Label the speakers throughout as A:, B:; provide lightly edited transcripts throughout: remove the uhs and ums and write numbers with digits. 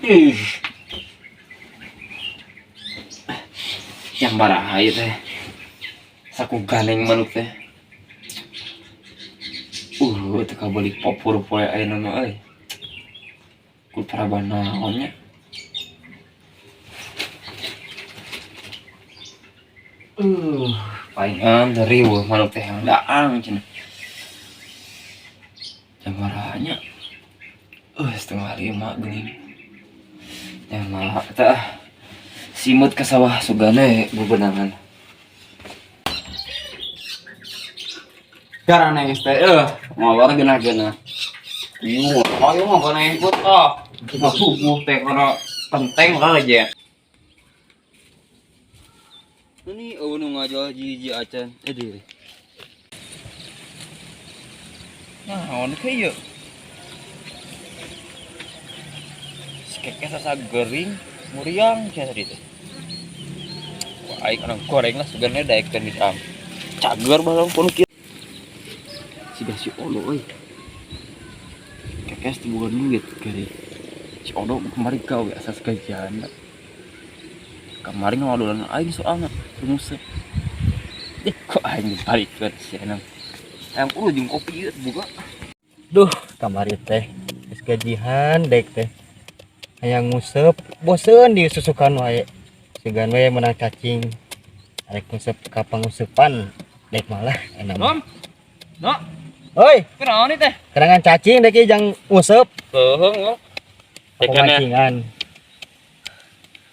A: Ih. Yang barahai teh. Saku ganeng manuk teh. Teu kabeuli popur poe ayeuna mah euy. Ku paraban naon nya. Palingan riweuh manuk teh yang daang cenah. Jam barahanya. 4:30 geuning. Ya malah teh simut ke sawah sugane bebenangan. Karena nangis teh ngolor geuna-geuna. Ieu, ayo mah kana ikut ah. Subuh teh kana penteng lah aja. Ini eueuh nu ngajual hiji-hiji acan. Diri. Naon ke ieu? Si kekes asa gering muriang cenah tadi teh. Wah, aing urang goreng lah sugane daekeun di dalam. Cager balong pun kieu. Siga si Odo euy. Kekes teu boga duit geuring. Si Odo kemarin gawe asas gajian. Kemarin ngawadulan aing soalna rumuseup. Kok aing dibalikeun si enam. Hayang kudu jeung kopi ieu buka.
B: Duh, kamari teh geus gajihan dek teh. Hayang nguseup, boseun di susukan wae. Sugan we menang cacing. Arek nguseup ka panguseupan dek malah enak.
A: Nom. No.
B: Oi,
A: Kunaon ieu teh?
B: Kerangan cacing dek ieu jang nguseup.
A: Heuh, heuh.
B: Pemancingan.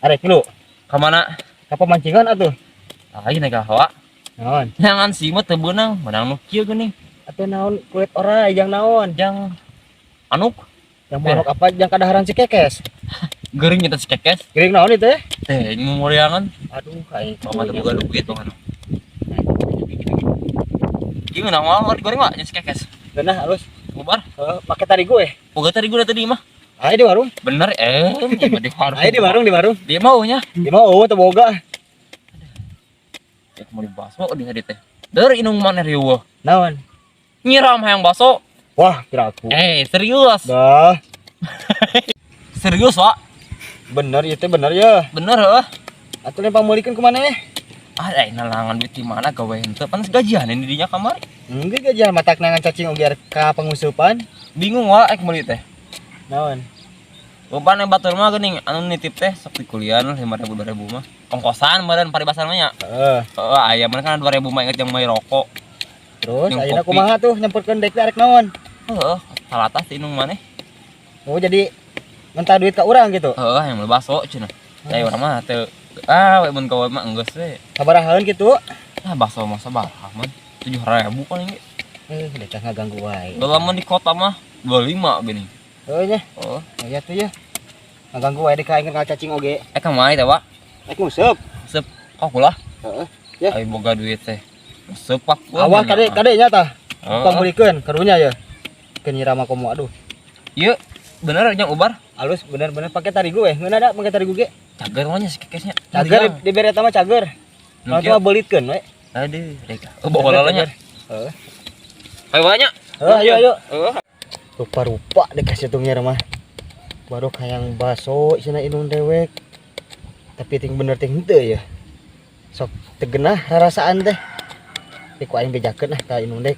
B: Arek lu.
A: Ka mana?
B: Ka pemancingan atuh.
A: Aing naik ka hawa.
B: Naon?
A: Nyangan simut teu beunang, beunang nu kieu geuning.
B: Atuh naon kulit orai jang naon?
A: Jang anuk.
B: Jang manuk apa jang kadaharan si kekes?
A: Geuring nyata si kekes.
B: Geuring naon itu teh?
A: Teh, ini muriangan.
B: Aduh, aing
A: Mama teu boga duit mah. Gimana mau goreng mah si kekes?
B: Geunah halus.
A: Bubar.
B: Heeh, make tarigu we.
A: Boga tarigu da tadi mah.
B: Aya di warung.
A: Bener di warung.
B: Aya di warung, di warung.
A: Dia maunya.
B: Dia mau eueuh teu boga.
A: Ya mau dibaso di tadi teh. Der inung mana riweuh.
B: Naon?
A: Nyiram hayang baso.
B: Wah, kira aku.
A: Serius.
B: Dah.
A: Serius, Pak.
B: Bener ieu teh bener ya.
A: Bener heuh.
B: Atuh lempang meulikeun ku maneh?
A: Ah, nalangan duit di mana gawe henteu pan gajian ini dinya kamari.
B: Enggak gajian matak nangan cacing oge arek ka panguseupan.
A: Bingung wa ek meuli teh.
B: Naon?
A: Umpan yang batur mah geuning anu nitip teh sok di kuliah 5.000 2.000 mah. Ongkosan meureun paribasan mah nya.
B: Heeh.
A: Heeh, aya meureun kan 2.000 mah inget yang mai rokok.
B: Terus
A: Yang
B: ayeuna
A: kopi.
B: kumaha tuh nyamperkeun dek teh arek naon?
A: Heeh, salatas teh inung maneh.
B: Oh, jadi minta duit ka urang gitu.
A: Heeh, yang beli baso cenah. Teh urang mah teu ah we mun gawe mah enggeus we.
B: Sabarahaeun kitu?
A: Ah, baso mah sabaraha mun? 7.000 paling ge.
B: Dek teh ngaganggu wae.
A: Da lamun di kota mah 25 geuning.
B: Heuh nya.
A: Heeh.
B: Oh iya tuh ya. Ngaganggu wae dek aing ka cacing oge.
A: Kamari teh, Pak?
B: Ek nguseup.
A: Nguseup. Kok kula?
B: Heeh. Ya.
A: Aing boga duit teh. Nguseup pak gua.
B: Awah kade kade nya tah.
A: Heeh.
B: Pangmeulikeun karunya ya. Keun nyirama komo aduh.
A: Ieu bener jeung ubar?
B: Halus bener-bener pake tarigu we. Ngeunah da pake tarigu ge.
A: Cager mah nya si kekesnya.
B: Cager dibere eta mah cager.
A: Nu
B: Kalau
A: kieu.
B: mah beulitkeun we.
A: Aduh, rek. Oh, bawa lalanya.
B: Heeh.
A: Ayo banyak.
B: Heeh, ayo ayo.
A: Heeh.
B: Rupa-rupa deh kasih tungnya mah. Baru hayang baso cenah indung dewek. Tapi ting bener ting henteu ya. Sok tegenah rarasaan teh. Teh ku aing bejakeun lah ka indung dek.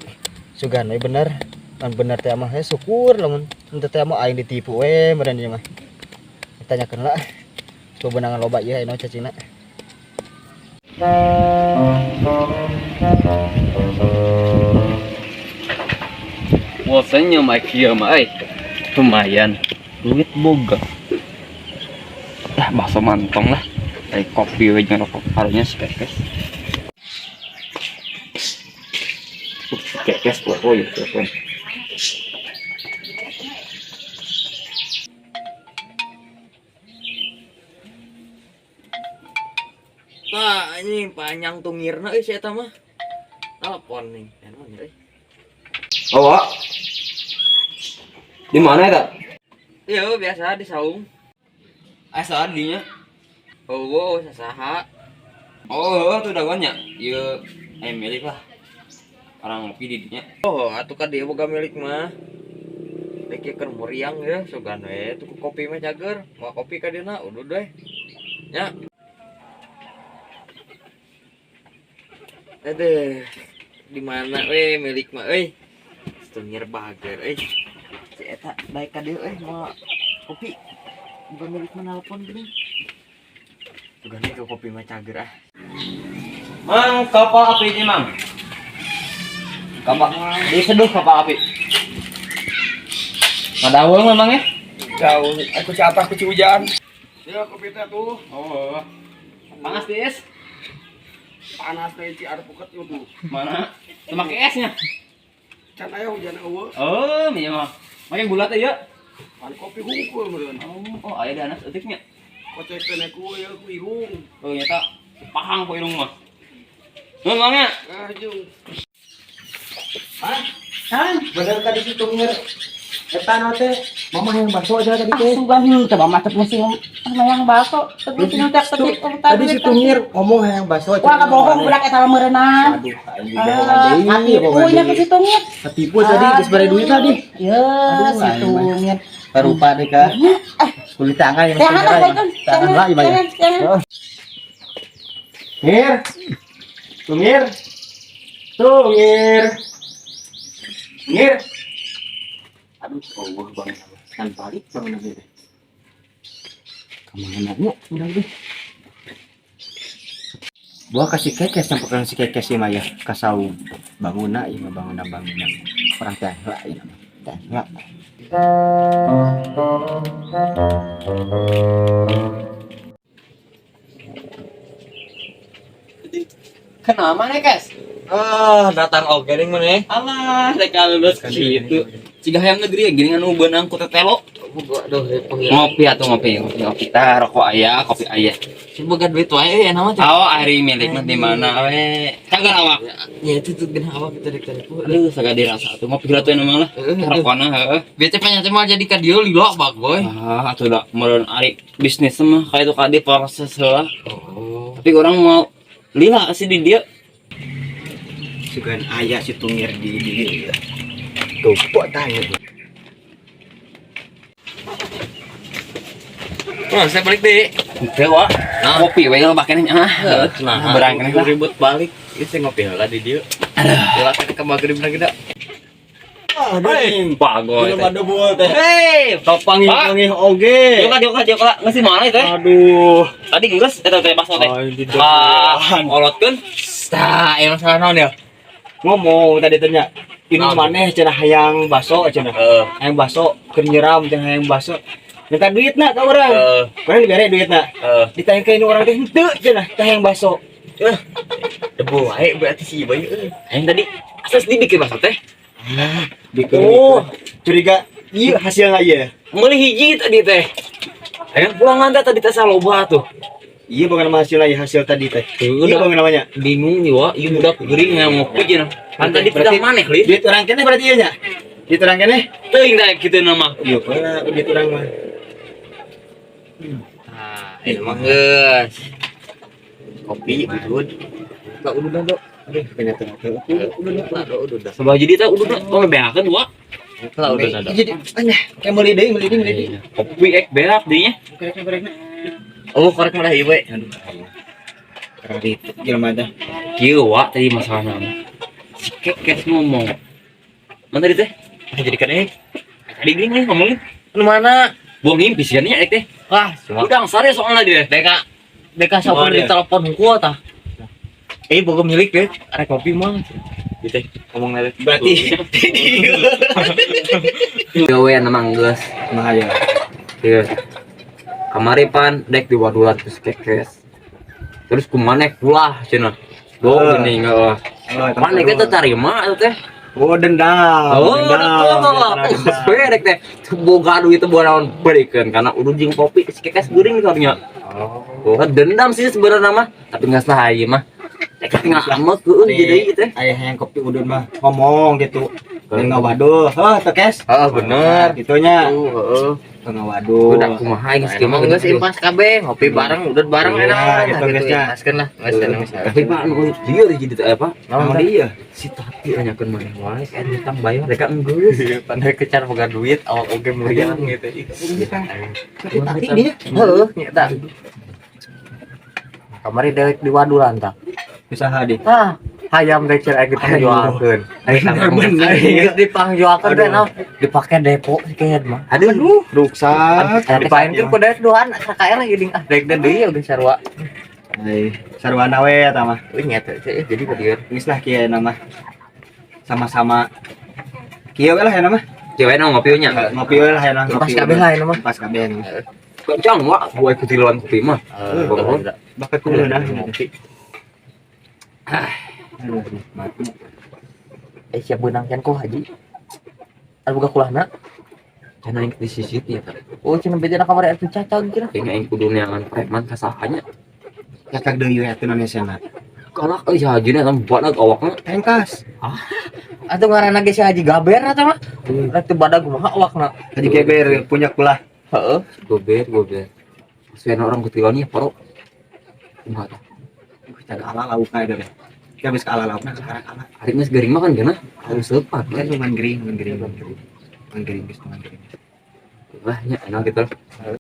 B: Sugan we bener. Kan bener teh mah syukur lamun henteu teh mah aing ditipu we meureun ieu mah. Tanyakeun lah. Bebenangan loba ieu ayeuna cacingna.
A: Bosannya mah kieu mah euy. Lumayan duit boga. Lah bakso mantong lah. Dari kopi we jeung rokok harunya si kekes. Kekes buat oh iya telepon. Pak, anjing panjang tungirna euy si eta mah. Telepon nih, enak euy. Oh, Wak. Di mana eta? Iya, biasa di saung. Asa dinya. Oh, wow, sasaha. Oh, tuh dagoannya. Ieu aya milik lah. Orang ngopi di dinya. Oh, atuh ka dia boga milik mah.
C: Dek keur muriang ya, sugan we tuh kopi mah cager. Mau kopi ka dieuna udud we. Nya. Aduh, di mana we milik mah euy. Tungir bager euy. Si eta baik ka dieu euy mau kopi. Bukan milik mah nelpon geuning. Sugan we ke kopi mah cager ah.
A: Mang, kapal api ini, Mang. Kapal diseduh kapal api. Ngadaweung memang ya?
D: Jauh, aku siapa aku hujan. Ya kopi teh tuh.
A: Oh. Panas tiis.
D: Panas teh ci ada puket itu.
A: Mana? Teu make esnya.
D: Can aya hujan eueuh.
A: Oh, iya mah. Make gula teh ya.
D: Pan kopi hungkul meureun.
A: Oh, aya di anas eutiknya.
D: Kocekkeun ku ieu ku irung.
A: Oh, nyata pahang ku irung mah. Nuhun, Mang ya.
D: Ah, jeung.
B: Hah? Bener tadi si Tungir. Eta nu teh mama yang bakso aja tadi teh.
E: Sugan henteu mah teu mesti hayang bakso, teu mesti nu teh teu.
B: Tadi si Tungir ngomong hayang bakso.
E: Wah, kabohong budak eta mah meureunang.
B: Aduh, aing dibohongan deui.
E: Katipu nya ku si Tungir.
B: Katipu tadi geus bare duit tadi.
E: Ye,
B: Aduh,
E: si
B: aing mah.
E: Tungir.
B: Tarupa deh ka. Kulit tangan yang
E: Tangan lah, tangan.
B: Tangan lah ieu mah.
E: Tangan, tangan.
B: Ngir. Tungir. Tungir. Ngir. Aduh, Allah bang. Kan balik bang nanti teh. Kemana nya udah deh. Buah kasih kekes sampai si kekes sih mah ya kasau banguna ieu mah banguna banguna. Orang teh lah ieu mah. Teh lah.
A: Kenapa nih, Kes?
C: Ah, datang oge ning maneh.
A: Alah, rek lulus kitu. Ciga hayam negeri ya gini anu beunang ku tetelo.
C: Aduh, panggil.
A: Ngopi atuh ngopi, ngopi, ngopi. Tah rokok aya, kopi aya.
C: Boga duit wae ya nama teh.
A: Aw, ari milik mah di mana we? Cagar awak.
C: Ya itu tuh genah awak kita dek tadi.
A: Aduh, sagada dirasa atuh ngopi heula tuh emang lah. Rokona heeh.
C: Biasa pengen mah jadi ka dieu lila bagoy.
A: Ah, atuh da meureun ari bisnis mah kayak itu kadi proses heula.
C: Oh.
A: Tapi orang mau lila sih di dia.
B: Sugan aya si Tungir di dieu. Tuh, pok tanya.
C: Oh, saya balik deh.
A: Henteu wa. Ngopi we lah bakene ah.
C: Nah,
A: berang keneh lah.
C: Ribut balik. Ieu saya ngopi heula di dieu. Heula ke magrib lagi da.
A: Hei, bagoy.
B: Belum ada buah teh.
A: Hei,
B: Kapanggih-panggih oge.
A: Joka joka joka nggak sih mana itu?
B: Aduh.
A: Tadi geus eta teh bakso teh.
B: Aing di
A: Ah, olotkeun.
C: Tah, emang salah naon ya?
B: Ngomong tadi tanya. Ini
C: Naon?
B: maneh cenah hayang bakso cenah.
C: Heeh.
B: Hayang bakso keur nyeram cenah hayang bakso. Minta duit na ka urang.
C: Heeh.
B: Urang dibere duit na.
C: Heeh.
B: Ditanya ke ini orang teh henteu cenah teh hayang bakso.
C: Debu wae berarti si bayu euy.
A: Aing tadi asas dibikin bakso teh.
B: Bikin oh, curiga ieu hasilna ieu.
A: Meuli hiji tadi teh. Aing pulangan teh tadi teh saloba tuh.
B: Iya bukan nama hasilnya ya hasil tadi teh.
A: Tuh,
B: Iya
A: udah.
B: bukan namanya.
A: Bingung nih wa, ieu budak geuring yang ngopi jeung. Kan tadi
B: Berarti-
A: tidak maneh li.
B: Duit orang kene berarti ieu nya. Duit orang kene?
A: Teuing teh kitu nama.
B: Iya, Pak, duit orang mah.
C: Nah, ini mah geus. Kopi udud. Lah udud do.
B: Aduh, kena teh.
C: Udud lah do udud dah.
A: Sabah jadi teh udah tong beakeun wa.
C: Lah udud dah.
B: Jadi aneh, kayak meuli deui, meuli deui, meuli deui.
A: Kopi ek beak deui nya.
B: Korek korek.
C: Oh, korek mah ieu we.
B: Aduh. Kari jelema teh.
A: Kieu wa tadi masalahna. Si Kekes ngomong. Mana tadi teh?
C: Jadi kan eh.
A: Tadi geuning nih ngomongin.
C: Nu mana?
A: Buang ngimpi sih nya ek teh.
C: Wah, cuma
A: Udang sare soalnya dia.
C: Deka Deka siapa
B: Mana
C: di
B: dia?
C: telepon hungkul tah. Eh, boga milik deh. Arek kopi mah. Gitu ngomong lele.
B: Berarti
A: Gawe emang geus.
B: mah ya.
A: Iya. Kamari pan dek di wadulan terus Kekes. Terus kumanek ulah cenah. Do
B: Ah.
A: geuning heeh. Maneh teh tarima atuh teh.
B: Oh, dendam.
A: Oh,
B: dendam.
A: betul. Dek teh. Boga duit teh buat naon beurekeun karena udah jeung kopi si Kekes geuring karunya.
C: Oh.
A: Oh, dendam sih sebenarnya mah, tapi nggak salah ieu mah. Ngahamek heueuh jadi teh.
B: Aya hayang kopi udud mah ngomong gitu. Jeung ngawadul. Heuh, teu kes.
C: Heeh, bener.
B: Gitunya.
C: Heeh.
B: Teu ngawadul.
A: Udah kumaha geus kieu mah
C: Emang geus impas kabeh, ngopi bareng, udud bareng
B: Iya,
C: enak
B: gitu,
C: gitu
B: geus nya.
C: impaskeun lah. Geus enak.
A: Tapi Pak anu lieur jadi teh apa?
B: Naon deui ya?
A: Si Tati nanyakeun maneh wae, kan hutang bayar rek enggeus.
C: Pandai kecar boga duit, awak oge meriang gitu.
B: Tapi tadi dia
C: Heeh, nyata. Kamari dewek di wadulan tah.
B: usaha deh.
C: Ah, hayam dek cenah dipangjualkeun.
B: Bener.
C: Geus dipangjualkeun teh naon? Dipake depo si kehed mah.
B: Aduh, ruksak.
C: Dipaenkeun ku dewek duaan KKR geuning ah dek deui oge sarua.
B: Ai, sarwana we eta mah.
C: Euy nyata teh jadi badieu.
B: Geus lah kieu na mah. Sama-sama kieu we lah ya mah.
A: Cewek nu ngopi nya.
B: Ngopi we lah ya mah.
C: Pas kabeh lah ini mah.
B: Pas kabeh nu.
A: Kencang wah, gua ikuti lawan kopi mah.
C: Heeh.
B: Bakat kudu nah.
C: Ngopi.
B: Aduh, nikmatnya.
C: Eh siap beunang can ku haji. Anu boga kulahna.
A: Can aing di sisi ya teh.
C: Oh cenah bejana kamari atuh cacag cenah.
A: Kayaknya aing kudu neangan preman kasahanya.
B: Cacak deui we atuh Indonesia na.
A: Galak euy si hajina eta badag awakna.
B: Tengkas.
C: Atuh ngaranna ge si Haji Gaber eta mah. Rek teu badag kumaha awakna.
B: Haji Geber punya kulah.
C: Heeh.
A: Gober gober. Sesuai orang kutilan ya paro. Kumaha tah?
B: Cak ala laukna eta teh. Kita habis ke ala laukna sekarang ala.
A: Hari geus gering mah kan geuna. Harus seupat.
B: Kan cuman gering, cuman gering. Cuman gering, geus cuman gering.
A: Lah nya enak gitu.